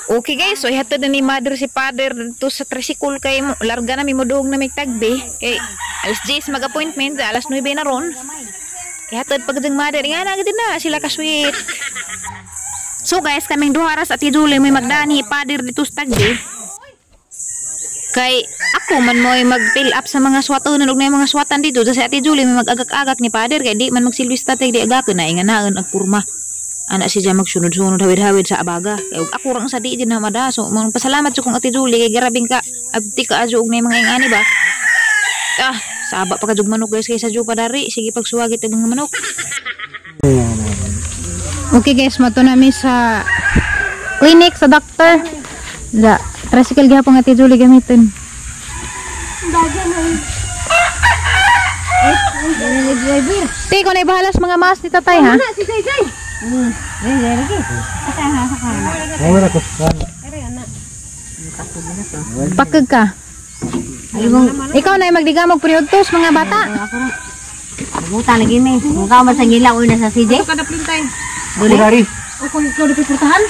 Okay guys, so ihatod na ni mother si father dito sa tricycle kay mo, larga na mi modong na may tagbe kay alas 10 mag-appointment, alas 9 na ron. Ihatod pag ding mother, nga na gid na sila ka sweet. So guys, kaming duha ra sa Ate Julie may magdani father dito sa tagbe. Kay ako man mo'y mag-fill up sa mga swatonan ug na mga swatan dito sa Ate Julie may mag-agak-agak ni father kay di man magsilbis tatay di agakan na inganaon ag purma. Ana siya magsunod-sunod hawid-hawid sa abaga. Kay ug ako rang sa di din na mada. So pasalamat jud kong Ate Julie kay grabing ka abti ka ajo og na mga ingani ba. Ah, saba pa ka jug manok guys kay sa ju pa dari sige pagsuwagit ang mga manok. Okay guys, mato na mi sa clinic sa doctor. Da, tricycle gihapon Ate Julie gamitin. Te, ko na ibahalas mga mas ni tatay ha. Pakag ka. Ikaw na magdigamog periodtos mga bata. Buta lagi mi. Mukha man sa ngila uy na sa CJ. Kada plintay. Duli. O kung ikaw di purtahan.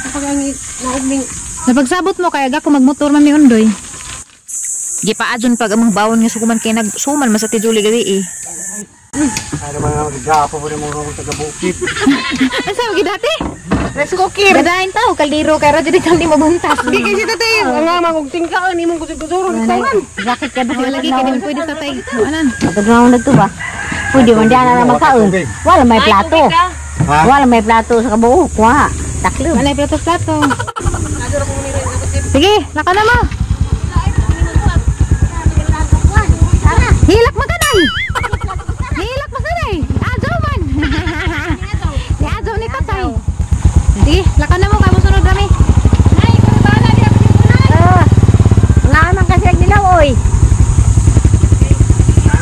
Kapag ang naugming Napagsabot mo kay aga ko magmotor mami undoy. Gipaadyon pag among bawon nga sukuman kay nagsuman man sa Ate Julie gabi eh. Ano man ang gapo po mo mo taga bukid. Asa mo gidati? rice cooker. Gadain tao kaldero kay ra jud kaldi mabuntas. Di kay si tatay, ang nga magugting ka ni mong kusog-kusuro tawan. Bakit ka ba? Wala lagi kay di man pwede tatay. Anan? Pagnaon nagto ba? Pwede man di na magkaon. Wala may plato. Wala may plato sa kabuo. Kuha. Taklo. Wala plato-plato. Sige, laka na mo. Hilak makanay. Hilak makanay. Ajaw man. Ni ajaw ni tatay. Sige, laka na mo kay mosunod rami. Nay, bala di ako nay. Nga man kasi ang nilaw oy.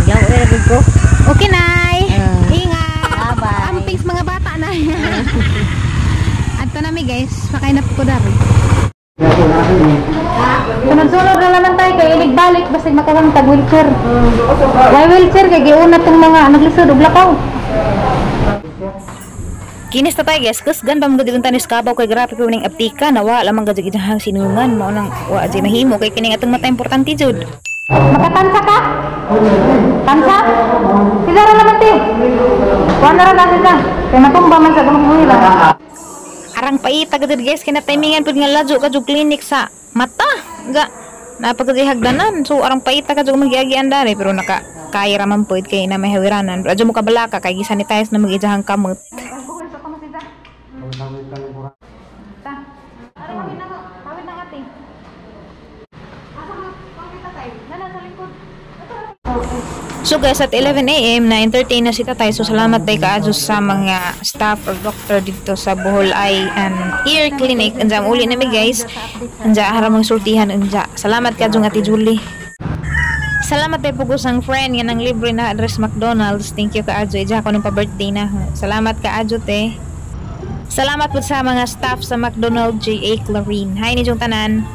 Yaw oy ra ko. Okay, nay. Ingat. Bye-bye. Ampings mga bata na. Adto nami guys, sakay na po ko dari. Sunod-sunod na naman tayo kay ilig balik basta makawang tag wheelchair. Why wheelchair kay giuna tong mga naglisod og lakaw. Kinis ta tayo guys, kusgan pa mga dito tanis kabaw kay grabe po ning aptika nawa lamang gud gidahang sinungan mao nang wa jay mahimo kay kining atong mata importante jud. Makatansa ka? Tansa? Sila ra naman ti. Kuan na ra na sila. Kay matumba man sa gamang ba. Arang paita gud guys kay na timingan pud nga ladyo ka jud clinic sa mata. Ga napagadi hagdanan. So arang paita ka jud magiagian dare pero naka kaya ra man pud kay na may hawiranan. Pero adyo mo kabalaka kay gisanitize na magijahang kamot. So guys, at 11 AM na entertain na si tatay. So salamat tay kaadyo sa mga staff or doctor dito sa Bohol Eye and Ear Clinic. Andiyan uli nami guys. Andiyan haramang sultihan anja. Salamat kaadyo Ate Julie. Salamat tay pugos ang friend nga nang libre na address McDonald's. Thank you kaadyo. Ija ko nung pa-birthday na. Salamat kaadyo te. Salamat po sa mga staff sa McDonald's JA Clarin. Hi ni jong tanan.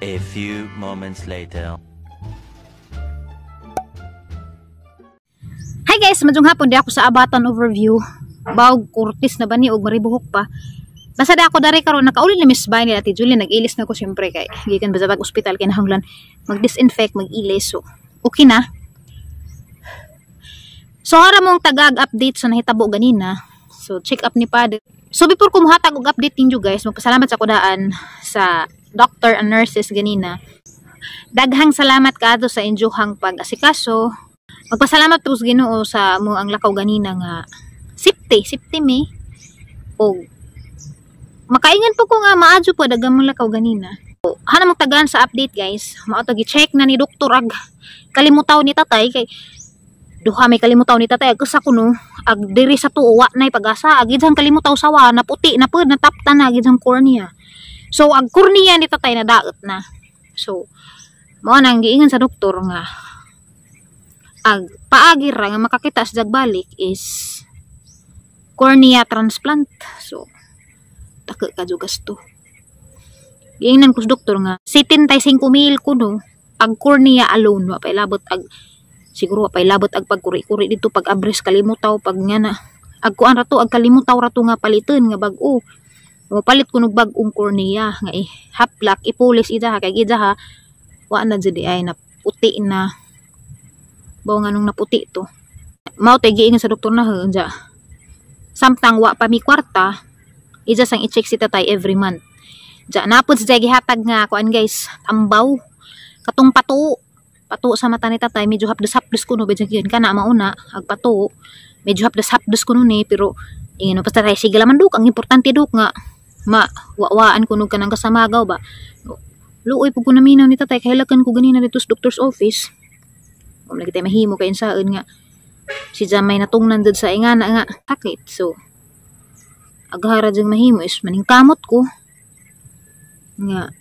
A few moments later. Hi guys, madyong hapon di ako sa Abatan overview. Bawg kurtis na ba ni og maribuhok pa. Basta da ako dari karon nakauli na Miss Bay ni Ate Julie, nag-ilis na ko syempre kay gikan ba sa bag ospital kay nahanglan mag-disinfect, mag-ilis. So okay na. So hara mong tagag update sa nahitabo ganina. So check up ni Father. So before ko mohatag og update ninyo guys, magpasalamat sa kudaan sa doctor and nurses ganina. Daghang salamat kaadto sa inyohang pag-asikaso. Magpasalamat po sa Ginoo sa mo ang lakaw ganina nga safety, safety mi. Og makaingan po ko nga maadyo po daghang mong lakaw ganina. Hana mong tagaan sa update guys. Mao to gi-check na ni doktor ag kalimutaw ni tatay kay duha may kalimutaw ni tatay ag usa kuno ag diri sa tuo wa nay pag-asa ag idzang kalimutaw sawa na puti na pud natapta na ag idzang cornea. So ag cornea ni tatay na daot na. So mao nang giingon sa doktor nga ag paagi ra nga makakita sa jagbalik is cornea transplant. So dako ka jud gasto. Giingnan ko sa doktor nga 75 mil kuno ag cornea alone, wa pa ilabot ag siguro wa pa ilabot ag pagkuri-kuri dito, pag abres kalimutaw, pag nga na ag kuan ra to, ag kalimutaw ra to nga paliton nga bag-o. Mopalit ko og bag-ong cornea nga i haplak ipulis ida kay ida ha wa na jud ay na puti na baw nga nung naputi to. Mao tay giingon sa doktor na unja samtang wa pa mi kwarta, ija sang i-check si tatay every month. Ja napod siya gihatag nga kuan guys, tambaw katong patuo patuo sa mata ni tatay. Medyo hapdos-hapdos kuno ba gyud kana mauna ag patuo, medyo hapdos-hapdos kuno ni, pero ingin basta tay sige laman duk, ang importante duk nga ma wawaan kuno kanang kasamagaw ba. Luoy pud ko naminaw ni tatay, kahilakan ko ganina dito sa doctor's office. Wa man lagi tay mahimo kay insaon nga si Jamay natungnan dud sa ingana nga sakit. So aghara jud mahimo is maningkamot ko nga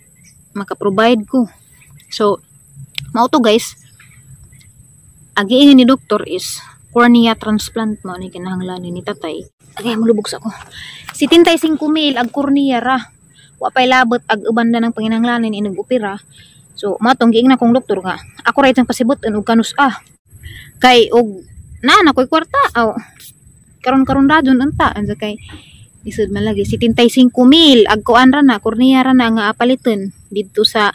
maka-provide ko. So mao to guys, agi ni doktor is cornea transplant mo ni kinahanglan ni tatay. Agay, mulubog sa ko. 75 mil ag cornea ra. Wa pay labot ag uban na ng panginahanglanin inig opera. So mao tong giingnan kong doktor nga ako ra itong pasibot og kanus ah. Kay og naa na koy kwarta aw karon-karon radon unta anja kay lisod man lagi. 75 mil ag kuan ra na, cornea ra na nga paliton didto sa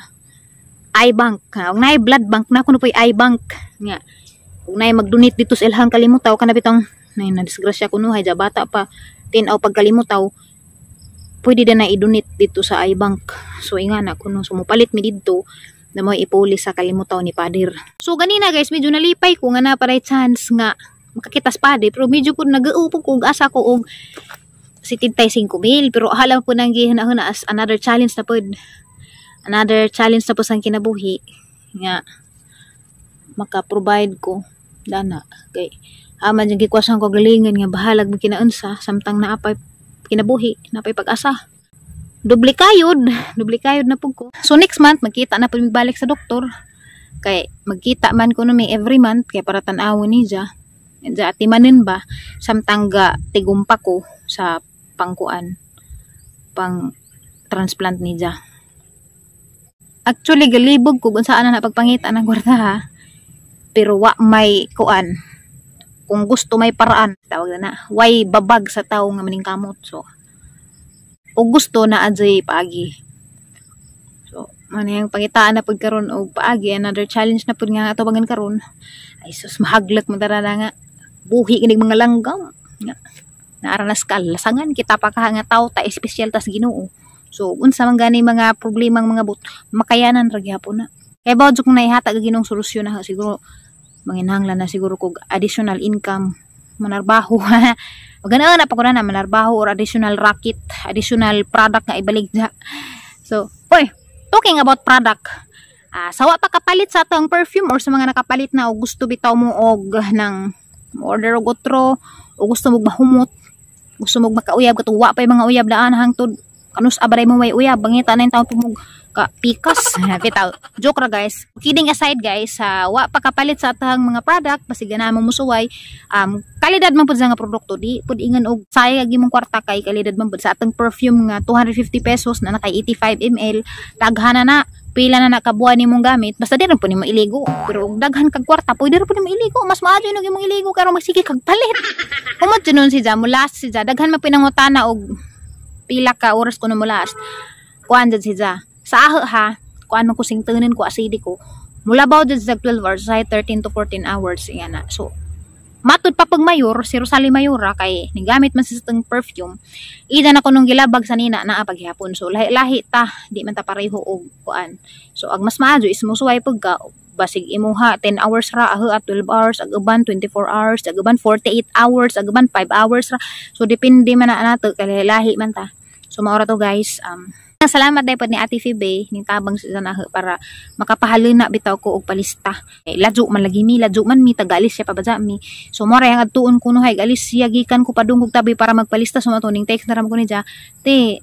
eye bank. Ha, ug naay blood bank na kuno poy eye bank nga ug naay mag-donate dito sa ilhang kalimutaw kana bitong nay na disgrasya kuno hay ja bata pa tin-aw pagkalimutaw, pwede na na i-donate dito sa eye bank. So ingana kuno, so mopalit mi didto na mo ipuli sa kalimutaw ni Pader. So ganina guys, medyo nalipay ko nga na paray chance nga makakita sa Pader, pero medyo po nag-uupo ko og asa ko og 75 mil, pero alam po nang gihuna as another challenge na pod, another challenge na po sa kinabuhi nga maka-provide ko dana kay aman yung gikwasan ko galingan nga bahalag mo kinaunsa samtang naapay kinabuhi, napay pag-asa. Doble kayod, doble kayod na pud ko. So next month magkita na pud balik sa doktor kay magkita man ko no may every month kay para tan-awon ni ja ja atimanin ba samtang ga tigumpa ko sa pangkuan, pang transplant ni ja. Actually galibog ko kung saan na pagpangita ng kwarta ha, pero wa may kuan, kung gusto may paraan, tawag na way babag sa tao nga maningkamot. So o gusto na adjay paagi. So man yang pangitaan na pud karon og paagi, another challenge na pud nga atubangan karon. Ay sus, mahaglak man tara na nga buhi kinig mga langgam nga naaranas ka lasangan kita pa ka nga tao ta espesyal tas Ginoo. So unsa man gani mga problemang mga but makayanan ra gihapon na kay bawo jud kung naihatag ang Ginoong solusyon na. Siguro manginahanglan na siguro kog additional income, manarbaho o ganaon na pa ko na manarbaho or additional racket, additional product nga ibalik dya. So oy, talking about product, sawa pa kapalit sa atong perfume or sa mga nakapalit na o gusto bitaw mo og ng order og otro o gusto mo mahumot, gusto mo makauyab katong wa pa yung mga uyab daan hangtod kanus abray mo may uyab, bangita na yung taon po ka pikas. Bitaw, joke ra guys. Kidding aside guys, wa pa kapalit sa atang mga product, basig ganahan mo musuway, kalidad man pud sa nga produkto, di pud ingon og sayang imong kwarta kay kalidad man pud sa atong perfume nga 250 pesos na naka 85 ml. Daghana na pila na nakabuan nimong gamit, basta di rin po nimo iligo. Pero og daghan kag kwarta, pwede rin po nimo iligo, mas maayo nog imong iligo karon magsige kag palit. Humot jud nun si Ja, mo last si Ja, daghan man pinangutana og pila ka oras ko na mo last. Kuan jud si Ja. Sa aho ha, kuan man ko sing tunin ko asidi ko. Mulabaw jud sa 12 hours, sa 13 to 14 hours yan na. So matud pa pag mayor, si Rosalie Mayora kay nigamit man sa itong perfume. Ida na ko nung gilabag sa nina naa paghihapon. So lahi-lahi ta, di man ta pareho og kuan. So ang mas maayo is musuway pag ka basig imuha 10 hours ra aho at 12 hours, ag uban 24 hours, ag uban 48 hours, ag uban 5 hours ra. So depende man na nato kay lahi man ta. So maura to guys. Salamat dahil pod ni Ate Phoebe ning tabang sa na para makapahalina bitaw ko og palista. Eh, ladyo man lagi mi, ladyo man mi tagalis siya pabadya mi. So mo ra ang adtuon kuno hay alis siya gikan ko padung og tabi para magpalista, so mato ning text na ram ko ni ja. Te,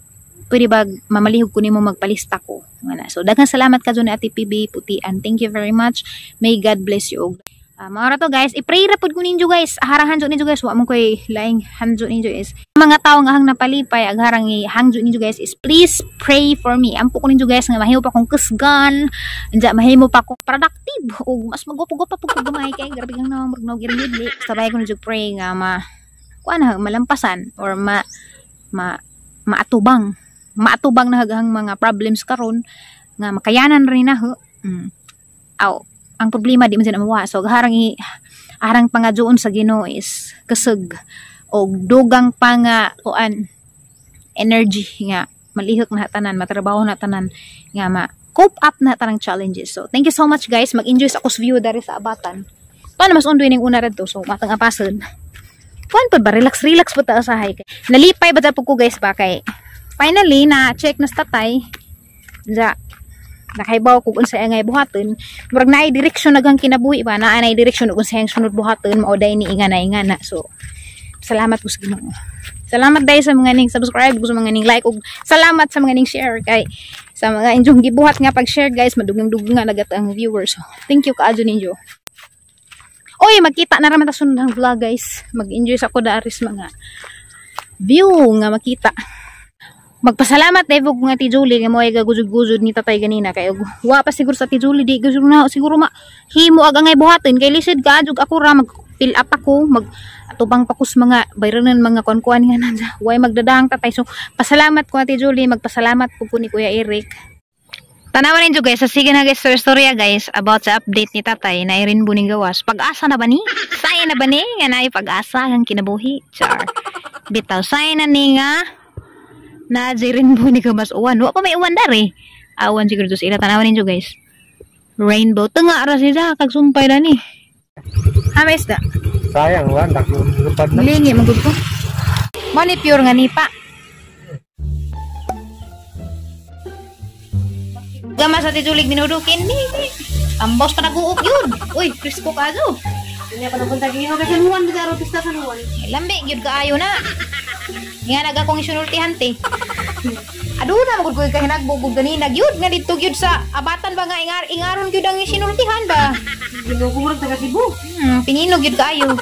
pwede ba mamalihog ko nimo magpalista ko? Nga na. So daghang salamat ka ni Ate Phoebe Putian. Thank you very much. May God bless you. Maura to guys, i-pray ra pud ko ninyo guys. Harang hanjo ninyo guys, wa mo koy laing hanjo ninyo is. Mga tawo nga hang napalipay ag harang hangjo ninyo guys is please pray for me. Ampo ko ninyo guys nga mahimo pa kong kusgan, anja mahimo pa kong productive ug mas magwapo-gwapo pud ko gamay kay grabe kang nawang murag nawag dili. Sabay ko ninyo pray nga ma kuan na malampasan or ma ma maatubang. Maatubang na haghang mga problems karon nga makayanan rin na ho. Aw, ang problema di man sila mawa. So harang harang pangadyoon sa Ginoo is kusog og dugang pa nga kuan energy nga malihok na tanan, matrabaho na tanan nga ma cope up na tanang challenges. So thank you so much guys. Mag-enjoy sa akong view dari sa abatan. Paano mas undoy ning una radto, so matang apason. Kuan pa ba, relax relax pa ta usahay. Nalipay ba ta pud ko guys ba kay finally na check na sa tatay. Ja nakaibaw kung unsay angay buhaton, murag naay direksyon nagang kinabuhi ba, naa nay direksyon ug unsay ang sunod buhaton, mao day ni ingana ingana. So salamat ko sa Ginoo. Salamat dahil sa mga ning subscribe, sa mga ning like, ug salamat sa mga ning share kay sa mga inyong gibuhat nga pag-share guys, madugang-dugang nga nagat ang viewers. So thank you kaadyo ninyo. Oy, magkita na raman ta sunod ang vlog guys. Mag-enjoy sa ko daris mga view nga makita. Magpasalamat dahil ko nga ti Julie nga mo ay gagujud-gujud ni tatay ganina kay wa pa siguro sa ti Julie di siguro na siguro ma himo ag angay buhaton kay lisod ka jug ako ra mag fill up ako mag atubang pa ko sa mga bayranan mga kuan-kuan nga nandiyan way magdadang tatay. So pasalamat ko Ate Julie, magpasalamat po ko ni Kuya Eric. Tanawan ninyo guys, sa sige na guys storya guys about sa update ni tatay na irin buning gawas. Pag-asa na ba ni? Saya na ba ni? Nga na pag-asa ang kinabuhi. Char. Bitaw saya na ni nga na rainbow ni gawas uwan. Wa pa may uwan dari. Awan siguro to sila. Tanawan ninyo guys. Rainbow. Tunga ra sila kag sumpay na ni. Ha, may isda. Sayang, wan, lupad na. Lingi magud ko. Mo ni pure nga nipa. Gama sa tijulig minudukin ni. Ambos pa nag-uok yun. Uy, presko kayo. Hindi pa napunta gino kay San Juan, bitaw pista San Juan. Lambi gyud kaayo na. Nga naga akong isunultihan te. Aduna magud ko kahinagbog ganina gyud nga didto gyud sa abatan ba nga ingaron gyud ang isinultihan ba. Ginoo ko murag taga Cebu. Pininog gyud kaayo.